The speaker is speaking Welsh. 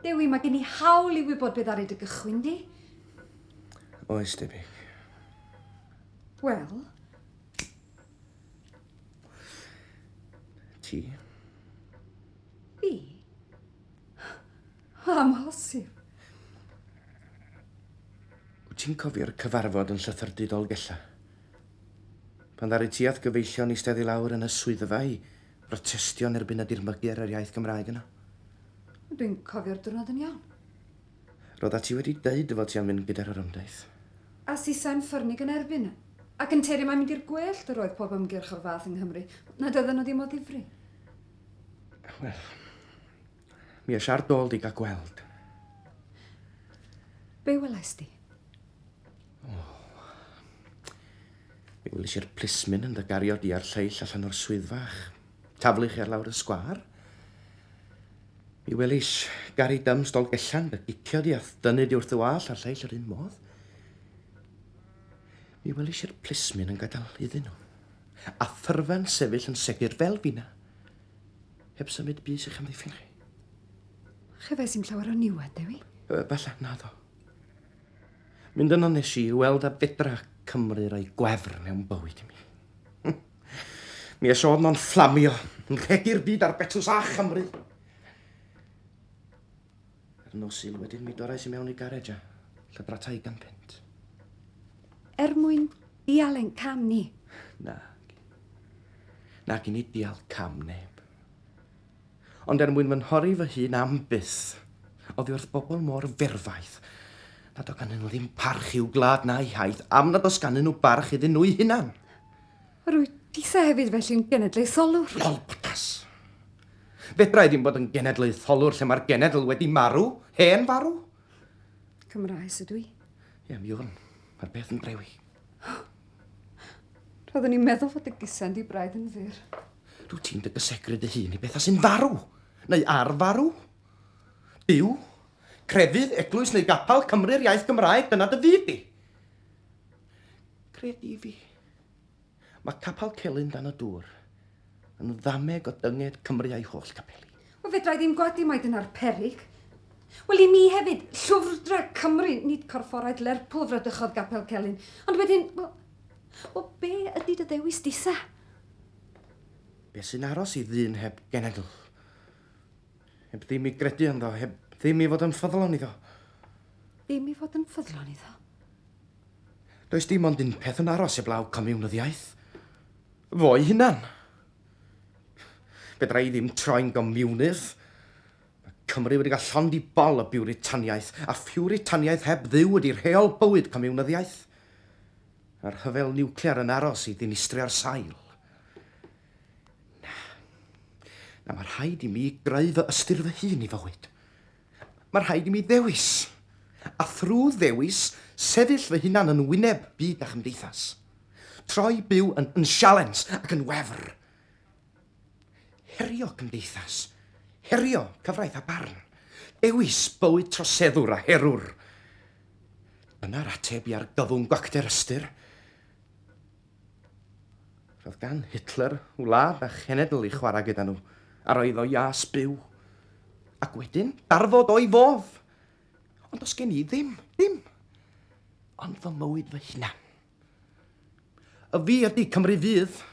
Dewi, mae gen i hawl i wybod beth ddaru dy gychwyn di. Oes, debyg. Wel? Ti? Fi? Amhosib. Wyt ti'n cofio'r cyfarfod yn Llythyrdy Dolgellau? Pan ddaru ti a'th gyfeillion eistedd i lawr yn y swyddfa i brotestio yn erbyn y dirmygu ar yr iaith Gymraeg yno? Dwi'n cofio'r diwrnod yn iawn. Roddat ti wedi deud dy fod ti am fynd gyda'r orymdaith. A Susan ffyrnig yn erbyn. Ac yn teri mai mynd i'r gwellt yr oedd pob ymgyrch o'r fath yng Nghymru, nad oedden nhw ddim o ddifri. Wel, mi es ar dôl di gael gweld. Be welais di? O. Mi welis i'r plismyn yn dy gario di a'r lleill allan o'r swyddfa a'ch taflu chi ar lawr y sgwâr. Mi welis Gary Dums Dolgellan dy gicio di a'th dynnu di wrth y wal a'r lleill yr un modd. Mi welis i'r plismyn yn gadael iddyn nhw. A thyrfa'n sefyll yn segur fel finna. Heb symud bys i'ch amddiffyn chi. Chefais i'm llawer o niwed, Dewi. Falle, naddo. Mynd yno nes i i weld a fedra Cymru roi gwefr mewn bywyd i mi. Mi es o'dd no'n fflamio, yn rhegi'r byd ar betws a Chymru. Ar nos Sul wedyn mi dorrais i mewn i garej a llydrata ugain punt. Er mwyn dial ein cam ni. Na. Na, gin i dial cam neb. Ond er mwyn fy nhorri fy hun am byth, oddi wrth bobl mor ferfaith, nad o ganddyn nhw ddim parch i'w gwlad na'i hiaith, am nad oes ganddyn nhw barch iddyn nhw'u hunan. Yr wyt titha hefyd felly'n genedlaetholwr. Lol, bwtas! Fedra i ddim bod yn genedlaetholwr lle mae'r genedl wedi marw, hen farw. Cymraes ydw i. Ie, mi wn. Mae'r peth yn drewi. Roeddwn i'n meddwl fod dy gusan di braidd yn fyr. Rwyt ti'n dy gysegru dy hun i bethau sy'n farw, neu ar farw. Duw, crefydd, eglwys neu gapel, Cymru'r iaith Gymraeg, dyna dy fyd di. Cred i fi, mae capel Celyn dan y dŵr yn ddameg o dynged Cymru a'i holl capeli. Wel, fedra i ddim gwadu mai dyna'r peryg. Wel, i mi hefyd, llwfrdra Cymru, nid corfforaeth Lerpwl fradychodd Gapel Celyn. Ond wedyn, wel, wel, be ydy dy ddewis disa? Be sy'n aros i ddyn heb genedl? Heb ddim i gredu ynddo, heb ddim i fod yn ffyddlon iddo. Ddim i fod yn ffyddlon iddo? Does dim ond un peth yn aros heblaw comiwnyddiaeth. Fo'i hunan. Fedra i ddim troi'n gomiwnydd. Mae Cymru wedi cael llond i bol o biwritaniaeth, a phiwritaniaeth heb Dduw ydi rheol bywyd comiwnyddiaeth. A'r rhyfel niwclear yn aros i ddinistrio'r sail. Na. Na, mae rhaid i mi greu fy ystyr fy hun i fywyd. Mae rhaid i mi ddewis. A thrwy ddewis, sefyll fy hunan yn wyneb byd a chymdeithas. Troi byw yn, yn sialens ac yn wefr. Herio cymdeithas. Herio cyfraith a barn. Dewis bywyd troseddwr a herwr. Dyna'r ateb i argyfwng gwacter ystyr. Roedd gan Hitler wlad a chenedl i chwarae gyda nhw, a roedd o ias byw. Ac wedyn, darfod o'i fodd. Ond does gen i ddim, ddim. Ond fy mywyd fy hunan. Y fi ydy Cymru Fydd.